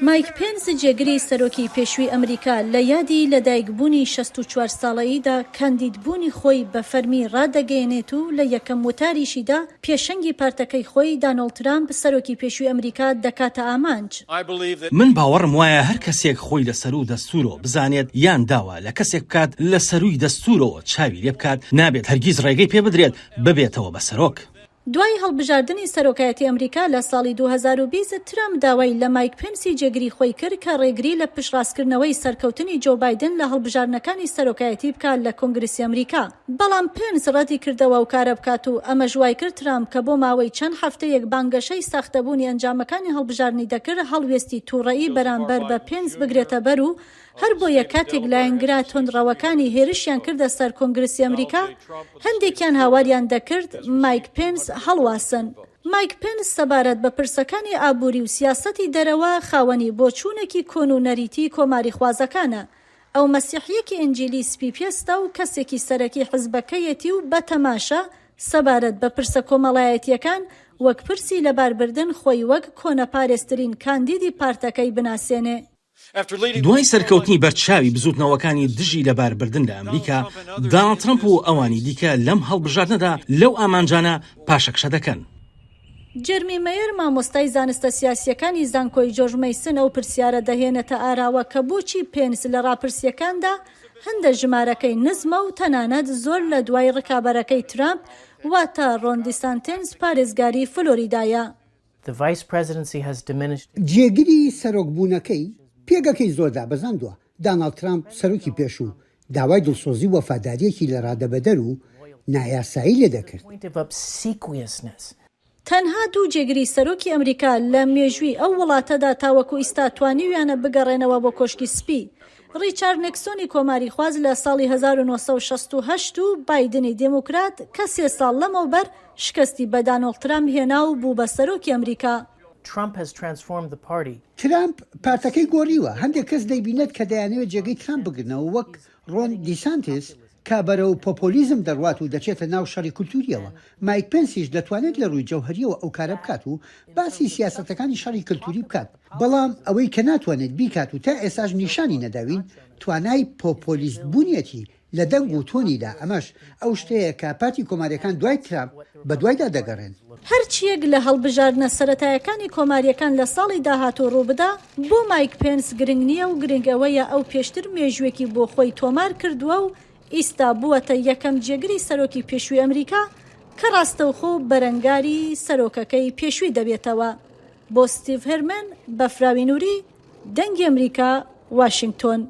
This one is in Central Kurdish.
مایک پێنس جێگری سەرۆکی پێشووی ئەمریکا لە یادی لەدایکبوونی 64 ساڵەییدا کاندیدبوونی خۆی بە فەرمی ڕادەگەیەنێت و لە یەکەم وتاریشیدا پێشەنگی پارتەکەی خۆی دانۆڵد ترامپ سەرۆکی پێشووی ئەمریکا دەکاتە ئامانج. من باوەڕم وایە هەر کەسێک خۆی لە سەروو دەستوورەوە بزانێت یان داوا لە کەسێک بکات لە سەرووی دەستوورەوە چاوی لێ بکات نابێت هەرگیز ڕێگەی پێ بدرێت ببێتەوە بە سەرۆک. دوای هەڵبژاردنی سەرۆکایەتی ئەمریکا لە ساڵی 2020، ترەمپ داوای لە مایک پێنسی جێگری خۆی کرد کە ڕێگری لە پشتڕاستکردنەوەی سەرکەوتنی جۆو بایدن لە هەڵبژاردنەکانی سەرۆکایەتی بکات لە کۆنگرسی ئەمریکا. بەڵام پێنس ڕەتیکردەوە ئەو کارە بکات و ئەمەش وایکرد ترەمپ کە بۆ ماوەی چەند هەفتەیەک بانگەشەی ساختەبوونی ئەنجامەکانی هەڵبژاردنی دەکرد هەڵوێستی توڕەیی بەرامبەر بە پێنس بگرێتەبەر و هەربۆیە کاتێک لایەنگرە توندڕەوەکانی هێرشیان کردە سەر کۆنگرسی ئەمریکا، هەندێکیان هاواریان دەکرد مایک پێنس هەڵواسن. مایک پێنس سەبارەت بە پرسەکانی ئابووری و سیاسەتی دەرەوە خاوەنی بۆچوونێکی کۆن و نەریتی کۆماریخوازەکانە. ئەو مەسیحییەکی ئینجیلی سپی پێستە و کەسێکی سەرەکی حزبەکەیەتی و بەتەماشە سەبارەت بە پرسە کۆمەڵایەتییەکان وەک پرسی لەباربردن خۆی وەک کۆنەپارێزترین کاندیدی پارتەکەی بناسێنێ. دوای سەرکەوتنی بەرچاوی بزووتنەوەکانی دژی لەباربردن لە ئەمریکا، داناڵد ترەمپ و ئەوانی دیکە لەم هەڵبژاردنەدا لەو ئامانجانە پاشەکشە دەکەن. جێرمی مەیەر، مامۆستای زانستە سیاسییەکانی زانکۆی جۆرج مەیسن ئەو پرسیارە دەهێنێتە ئاراوە کە بۆچی پێنس لە ڕاپرسییەکاندا هەندە ژمارەکەی نزمە و تەنانەت زۆر لە دوای ڕکابەرەکەی ترەمپ واتە ڕۆن دیسانتێنس پارێزگاری فلۆریدایە. جێگری سەرۆک بوونەکەی پێگەکەی زۆر دابەزاندووە، داناڵد ترامپ سەرۆکی پێشوو داوای دڵسۆزی و وەفادارییەکی لەڕادەبەدەر و نایاسایی لێ دەکرد. تەنها دوو جێگری سەرۆکی ئەمریکا لە مێژووی ئەو وڵاتەدا تاوەکو ئیستا توانیویانە بگەڕێنەوە بۆ کۆشکی سپی، ڕیچارد نێکسۆنی کۆماریخواز لە ساڵی 1968 و بایدنی دێموکرات کە سێ ساڵ لەمەوبەر شکستی بە دانۆڵد ترامپ هێنا و بوو بە سەرۆکی ئەمریکا. ترامپ پارتەکەی گۆڕیوە، هەندێک کەس دەیبینێت کە دەیانەوێت جێگەی ترامپ بگرنەوە وەک ڕۆن دیسانتیس کە بەرەو پۆپۆلیزم دەڕوات و دەچێتە ناو شەڕی کولتوورییەوە، مایک پێنسیش دەتوانێت لە ڕووی جەوهەرییەوە ئەو کارە بکات و باسی سیاسەتەکانی شەڕی کلتوری بکات، بەڵام ئەوەی کە ناتوانێت بیکات و تا ئێستاش نیشانی نەداوین توانای پۆپۆلیست بوونیەتی لە دەنگ و تۆنیدا، ئەمەش ئەو شتەیە کە پارتی کۆمارییەکان دوای ترامپ بەدوایدا دەگەڕێن. هەرچییەک لە هەڵبژاردنە سەرەتایەکانی کۆمارییەکان لە ساڵی داهاتوو ڕووبدا، بۆ مایک پێنس گرنگ نییە و گرنگ ئەوەیە ئەو پێشتر مێژووێکی بۆ خۆی تۆمار کردووە و ئیستا بووەتە یەکەم جێگری سەرۆکی پێشووی ئەمریکا کە ڕاستەوخۆ بەرەنگاری سەرۆکەکەی پێشووی دەبێتەوە. بۆ ستیڤ هێرمن، بەفراوی نوری، دەنگی ئەمریکا، واشینگتۆن.